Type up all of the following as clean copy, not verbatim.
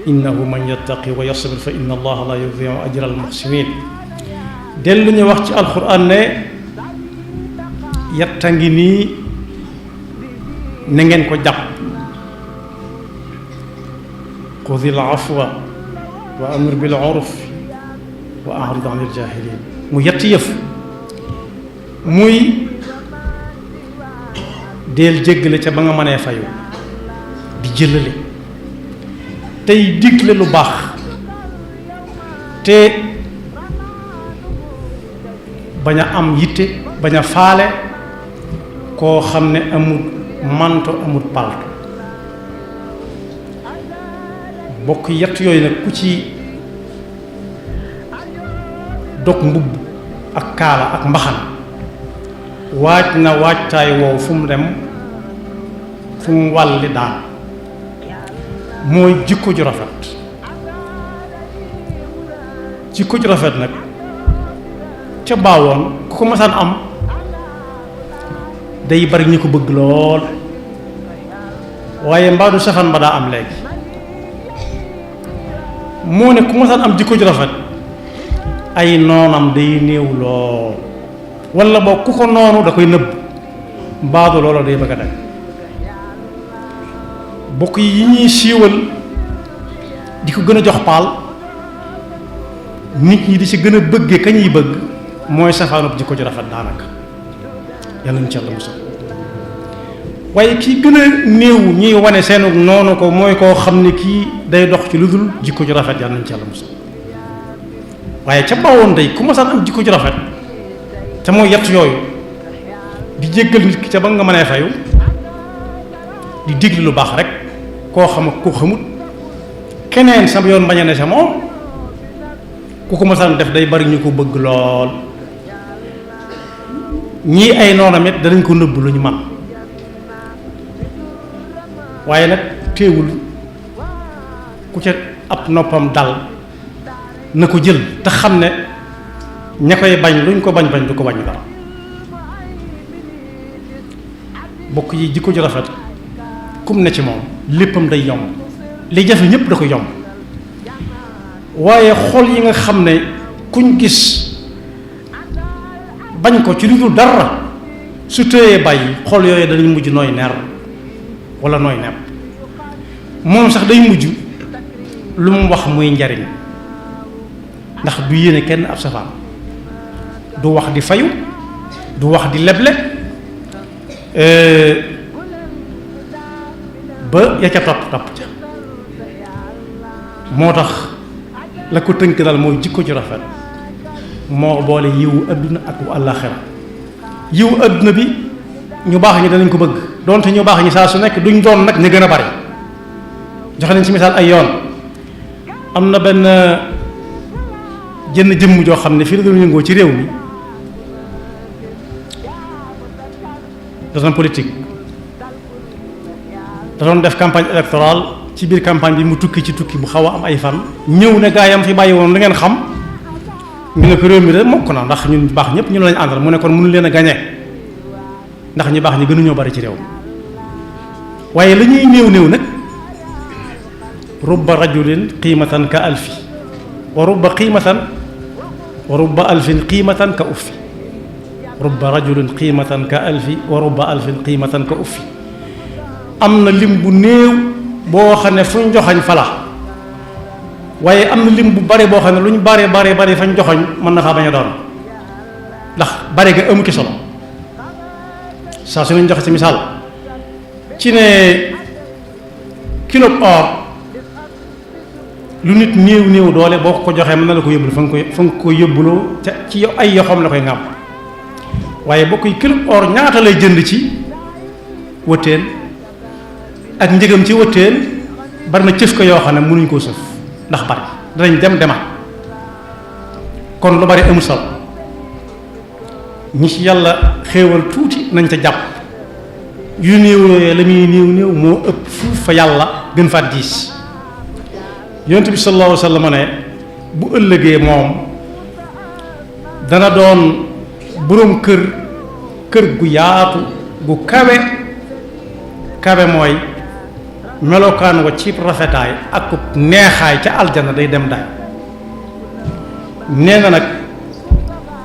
innahu man yattaqi wa yasbir fa inna allaha la yudiu ajra al muhsinin dellu ñu wax ci alquran ne yatta ngi nii na ngeen ko jàpp xudil afwa wa amur bil urf wa a'rid anil jahilin mu yetti yëf muy del jéggale ca ba nga mënee fayu di jëlale tey digle lu baax te bañ a am yitte bañ a faale koo xam ne amul manto amul palto bokk yett yooyu nag ku ci dog mbubb ak kaala ak mbaxan waaj na waajtaay woow fu mu dem fu mu wàlli daan mooy jikko ju rafet jikko ju rafet nag ca baawoon ku ko masaan am day bari ñu ko bëgg lool waaye mbaadu safan ba daa am léegi moo ne ku masaan am jikko ju rafet ay noonam day néew lool walla boo ku ko noonu da koy nëbb mbaadu loola day bëgg a dem bokk yi ñuy siiwal di ko gën a jox paal nit ñi di ci gën a bëgge ka ñuy bëgg mooy safaanub jikko ju rafet daanaka yàlla ñu ci Yàlla musal waaye kii gën a néew ñuy wane seenu noonu ko mooy koo xam ne kii day dox ci lu dul jikko ju rafet yàlla ñu ci Yàlla musal waaye ca bawoon day ku masaan am jikko ju rafet te mooy yett yooyu di jéggal nit ki ca ba nga mënee fayu di digle lu baax rek koo xam ak ku xamut keneen sama yoon bañ a ne sa moom ku ko masaan def day bari ñu ko bëgg lool ñii ay noonam it danañ ko nëbb lu ñu man waaye nag téewul ku ca ab noppam dal na ko jël te xam ne ña koy bañ luñ ko bañ bañ du ko bañ dara bokk yi jikko ju rafet kum ne ci moom léppam day yomb li jafe ñépp da ko yomb waaye xol yi nga xam ne kuñ gis bañ ko ci lu dul dara su tëyee bàyyi xol yooyu dañuy mujj nooy ner wala nooy nepp moom sax day mujj lu mu wax muy njariñ ndax du yéene kenn ab safaan du wax di fayu du wax di leble ba ya ca topp ca moo tax la ko tënk daal mooy jikko ju rafet moo boole yiwu adduna ak wu àllaaxira yiwu adduna bi ñu baax ñi danañ ko bëgg donte ñu baax ñi saa su nekk duñ doon nag ñu gën a bari joxe nañ ci misaal ay yoon am na benn jënn jëmm joo xam ne fii la doon yëngoo ci réew mi da doon politique da doon def campagne électorale ci biir campagne bi mu tukki ci tukki bu xaw a am ay fan ñëw ne gaayam fi bàyyi woon da ngeen xam ñu ne ko réew mi de mokk na ndax ñun baax ñëpp ñu lañ àndal mu ne kon mënu leen a gañe ndax ñu baax ñi gënuñoo bari ci réew waaye la ñuy néew néew nag rubba rajulin qiimatan ka alfi wa rubba alfin qiimatan ka uffi rubba rajulin qiimatan ka alfi wa rubba alfin qiimatan ka uffi am na lim bu néew boo xam ne fuñ joxañ fala waaye am na lim bu bare boo xam ne lu ñu bare fañ joxoñ mën na faa bañ a doon ndax bare ga amu ci solo saa su ñu joxe ci misaal ci ne kilo or lu nit néew doole boo ko joxee mën na la ko yóbbul fa nga ko yóbbuloo ca ci ay yoxoom la koy ŋàbb waaye boo koy kilo or ñaata lay jënd ci wëttéen ak njëgam ci wëttéen bari na cëf ko yoo xam ne mënuñ koo sëf ndax bari danañ dem demaat kon lu bari amul solo ñi ci yàlla xéewal tuuti nañ ca jàpp yu néew yooyee la muy néew moo ëpp fuuf fa yàlla gën fa diis yonent bi sallallahu alayhi wa sallam ne bu ëllëgee moom dana doon boroom kër gu yaatu gu kawe mooy melokaan wa ci rafetaay ak neexaay ca aljanna day dem daay nee na nag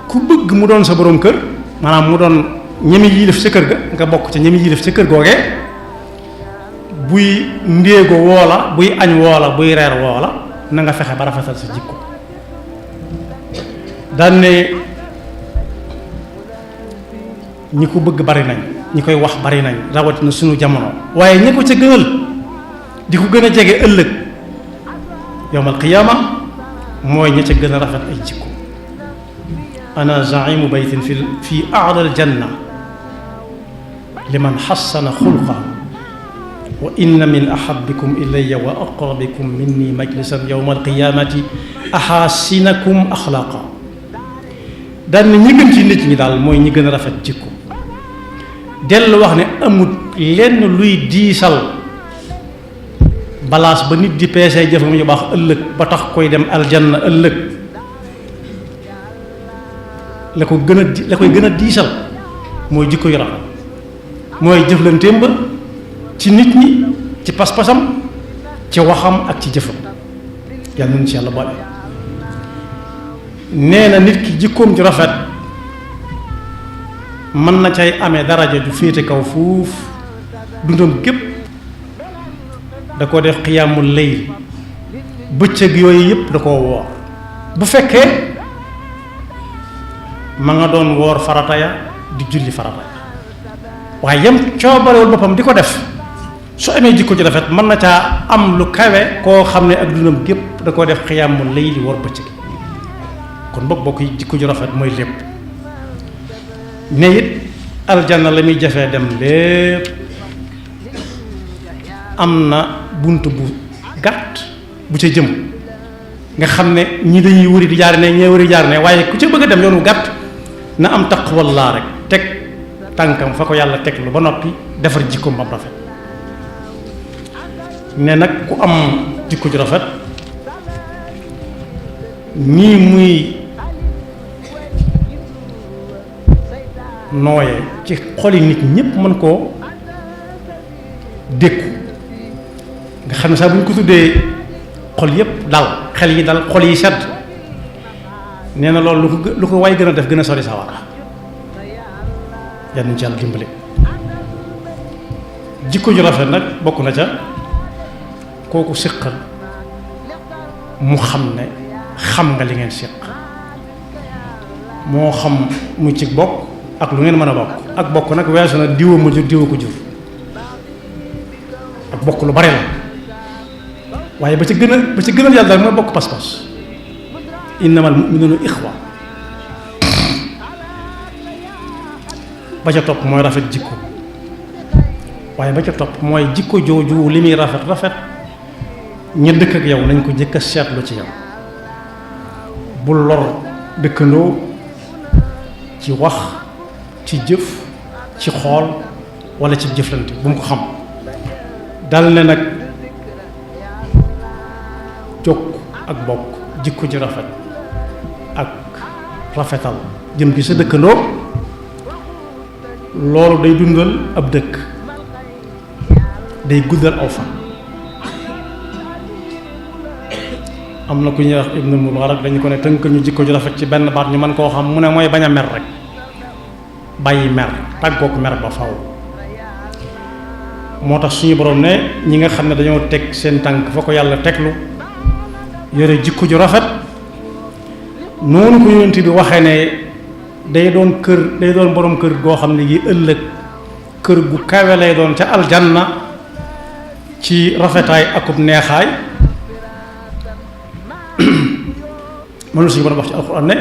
ku bëgg mu doon sa borom kër maanaam mu doon ñemi yilif ca kër ga nga bokk ca ñemi yilif ca kër googee buy ndéego woola buy añ woola buy reer woola na nga fexe ba rafetal sa jikko daan ne ñi ko bëgg bari nañ ñi koy wax bari nañ rawatina sunu jamono waaye ñi ko ca gënal di ko gën a jege ëllëg yawmal qiyaama mooy ña ca gën a rafet ay jikko ana zaimu baytin fi a'la aljanna liman xassana xulqahu wa inna min ahabbikum ilayya wa aqrabikum minni majlisan yawma alqiyamati ahasinakum axlaqa daan na ñi gën ci nit ñi daal mooy ñi gën a rafet jikko dellu wax ne amut lenn luy diisal balaas ba nit di peesee jëfam yu baax ëllëg ba tax koy dem aljanna ëllëg la koy gën a diisal mooy jikko yu rafet mooy jëflanteem ba ci nit ñi ci pas-pasam ci waxam ak ci jëfam yàlla nañu ci yàlla boole nee na nit ki jikkoom ju rafet mën na cay amee daraja ju féete kaw fuuf dundam gépp da ko def xiyaamul layl bëccëg yooyu yëpp da koo woor bu fekkee ma nga doon woor farata ya di julli farata ya waaye yem coobarewul boppam di ko def su amee jikko ju rafet mën na caa am lu kawe koo xam ne ak dundam gépp da koo def xiyaamul layli woor bëccëg kon bokk yi jikko ju rafet mooy lépp ne it aljanna la muy jafee dem lépp am na bunt bu gàtt bu ca jëm nga xam ne ñi dañuy wëri di jaar ne ñee wëri jaar ne waaye ku ca bëgg a dem yoonu gàtt na am taqwallaa rek teg tànkam fa ko yàlla teg lu ba noppi defar jikkoom ba mu rafet ne nag ku am jikko ju rafet nii muy nooyee ci xoli nit ñépp mën koo dékku nga xam ne sax bu ñu ko tuddee xol yépp dal xel yi dal xol yi sedd nee na loolu lu ko way gën a def gën a sori sawara yal nañu ci yàlla dimbali jikko ju rafet nag bokk na ca kooku siqal mu xam ne xam nga li ngeen siq moo xam mu ci bokk ak lu ngeen mën a bokk ak bokk nag weesu na diwa ma jur diwa ko jur ak bokk lu bare la waaye ba ci gënal yàlla mooy bokk pas-pas innamal mu'minuuna ixwa ba ca topp mooy rafet jikko waaye ba ca topp mooy jikko jooju li muy rafet rafet ña dëkk ak yow nañ ko jëkk a seetlu ci yow bul lor dëkkandoo ci wax ci jëf ci xool walla ci jëflante bu mu ko xam dal ne nag jokk ak bokk jikko ji rafet ak rafetal jëm ci sa dëkkandoo loolu day dundal ab dëkk day guddal aw fan am na ku ñuy wax Ibnul Mubarak dañu ko ne tënk ñu jikko ju rafet ci benn baat ñu mën koo xam mu ne mooy bañ a mer rek bàyyi mer tàggook mer ba faw moo tax suñu borom ne ñi nga xam ne dañoo teg seen tànk fa ko yàlla teglu yore jikko ju rafet noonu ko yonent bi waxee ne day doon borom kër goo xam ne gi ëllëg kër gu kawe lay doon ca aljanna ci rafetaay akub neexaay mënu suñu borom wax ci alquran ne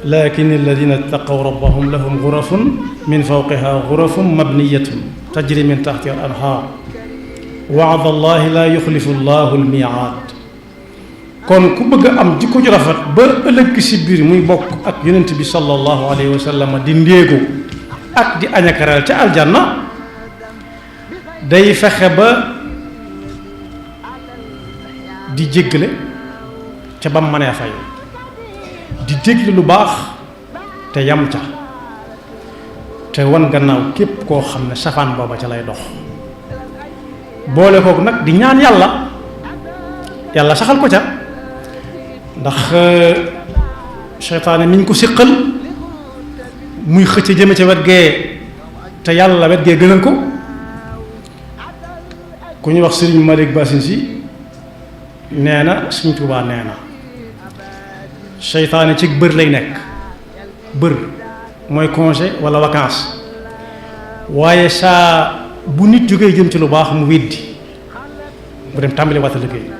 lakin alladina ittaqaw rabbahum lahum ghurafun min fawqiha ghurafun mabniyatun tajri min tahtiha al anhar wa'da allahi la yuxlifu allahu al mi'ad kon ku bëgg a am jikko ju rafet ba ëllëg si biir muy bokk ak yonent bi sallallahu alayhi wa sallam di ndéego ak di añakareel ca aljanna day fexe ba di jéggale ca bam mënee fay di dégle lu baax te yam ca te wan gannaaw képp koo xam ne safaan booba ca lay dox boole kook nag di ñaan yàlla saxal ko ca ndax seytaane miñ ko siqal muy xëcc jëme ca wet gee te yàlla wet gee gënal ko ku ñu wax Sëriñ Malick Basin si nee na Sëriñ Tuubaa nee na seytaane ci bër lay nekk bër mooy congé wala vacances waaye saa bu nit jógee jëm ci lu baax mu weddi mu dem tàmbali waata liggéey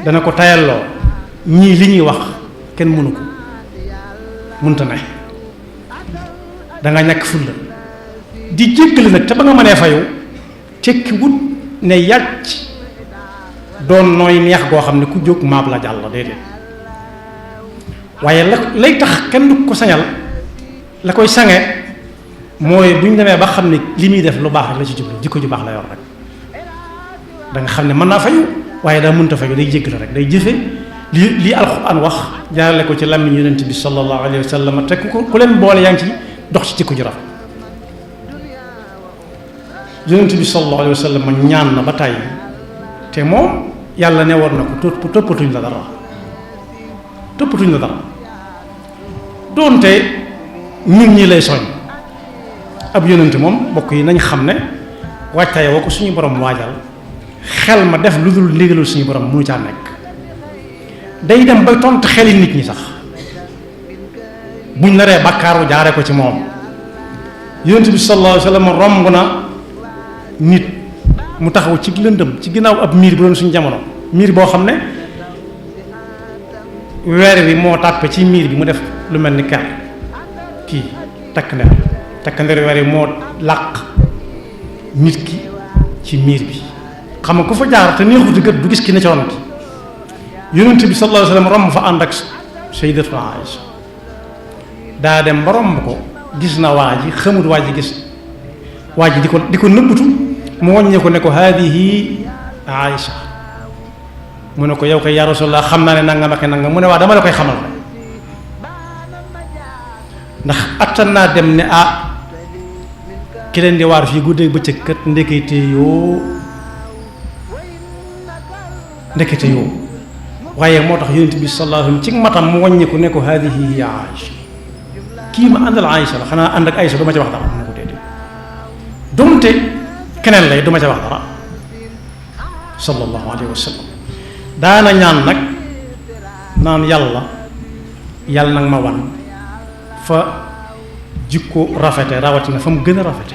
dana ko tayalloo ñii li ñuy wax kenn mënu ko mënta ne danga ñàkk fulla di jéggale nag te ba nga mënee fayu tekki wut ne yàcc doon nooy neex goo xam ne ku jóg maab la jàll déedéet waaye lay tax kenn du ko sañal la koy sange mooy bu ñu demee ba xam ne li muy def lu baax rek la ci jublu jikko ju baax la yor rek da nga xam ne mën naa fayu waaye daa mënta fayu day jéggale rek day jëfe lii alxuraan wax jaarale ko ci làmmiñ yonent bi sallallahu alayhi wa sallam te ku leen boole yaa ngi ci dox ci jikko ju rafet yonent bi sallallahu alayhi wa sallam ñaan na ba tàyyi te moom yàlla ne war na ko toppatuñ la dara doonte ñun ñi lay soñ ab yonent moom mbokk yi nañ xam ne waajtaay woo ko suñu borom waajal xel ma def lu dul ndigalul suñu borom mënu caa nekk day dem bay tontu xeli nit ñi sax buñ naree bàkkaaru jaare ko ci moom yonent bi sallallahu alayhi wa sallam romb na nit mu taxaw ci lëndëm ci ginnaaw ab miir bu doon suñu jamono miir boo xam ne weer bi moo tàppe ci miir bi mu def lu mel ni kar kii takk ndeer weer bi moo làq nit ki ci miir bi xam nga ku fa jaar te neexuti gët du gis ki ne ci ron ki yonent bi sallallahu alayhi wa sallam romb fa ànd ak sayyidatu Aïcha daa dem ba romb ko gis na waa ji xamut waa ji gis waa ji di ko nëbbutu mu wàññee ko ne ko haadihi Aïcha mu ne ko yow koy yaa Rasulullah xam naa ne nangam ak nangam mu ne waa dama la koy xamal ndax attan naa dem ne ki leen di waar fii guddeeg bëccëg kat ndekete yoo waaye moo tax yonent bi sallallahu alayhi wasallam ci matam mu wàññeeku ne ko haadihi ya Aïcha kii ma àndal Aïcha la xanaa ànd ak Aïcha du ma ca wax dara mu ne ko déedéet donte keneen lay du ma ca wax dara sallallahu alayhi wasallam daana ñaan nag naan yàlla nag ma wan fa jikko rafete rawatina fa mu gën a rafete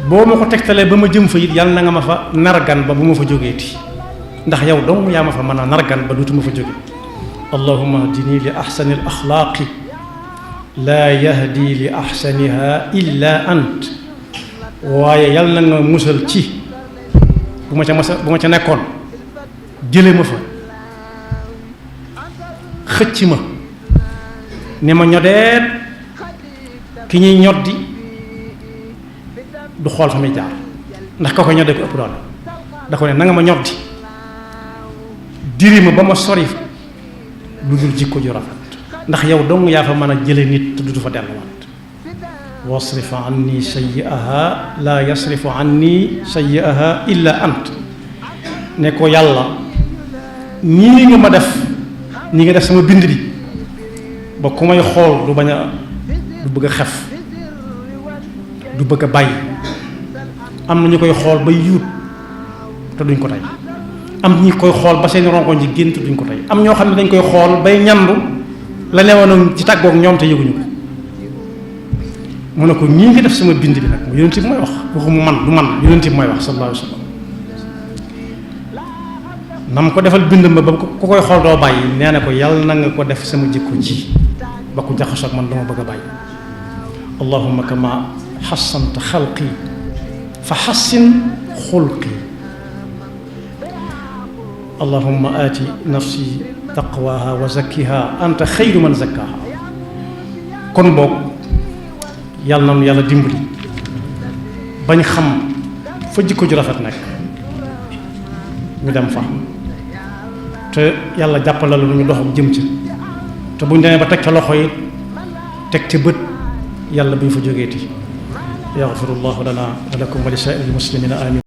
boo ma ko tegtalee ba ma jëm fa it yàlla na nga ma fa nargan ba bu ma fa jógeeti ndax yow dong yaa ma fa mën a nargan ba duutuma fa jóge allahumma hdini li ahsani al axlaaqi laa yahdi li ahsaniha illa ant waaye yàlla na nga musal ci bu ma ca nekkoon jële ma fa xëcc ma ne ma ñodeet ki ñuy ñoddi du xool fa muy jaar ndax ka ko ñodde ko ëpp doole da ko ne na nga ma ñoddi diri ma ba ma sori lu dul jikko ju rafet ndax yow dong yaa fa mën a jële nit te du fa delluwaat wasrif anni sayyi'aha la yasrifu anni sayyi'aha illa ant ne ko yàlla nii nga ma def nii nga def sama bind bi ba ku may xool du bëgg a xef du bëgg a bàyyi am na ñu koy xool bay yuut te duñ ko tey am ñu koy xool ba seen rongoñ ji génn te duñ ko tey am ñoo xam ne dañ koy xool bay ñandu la newoon ci tàggoog ñoom te yëguñu ko mu ne ko ñii ngi def sama bind bi nag mu yonent bi mooy wax waxumu man du man yonent bi mooy wax sallallahu alayhi wa sallam nam ko defal bind ma ba ku koy xool doo bàyyi nee na ko yàlla na nga ko def sama jikko ji ba ku jaxasoo ak man dama bëgg a bàyyi allahumma kama xassanta xalqi fa xassin xulqi allahumma aati nafsi taqwaha wa zakkiha anta xayru man zakkaha kon boog yàlla na nu yàlla dimbali bañ xam fa jikko ju rafet nekk ñu dem fa te yàlla jàppalal lu ñu dox jëm ca te buñ demee ba teg ca loxo yi teg ca bët yàlla bu ñu fa jógeeti yaxfiru llahu lana wa lakum wa li saa'iril muslimina amin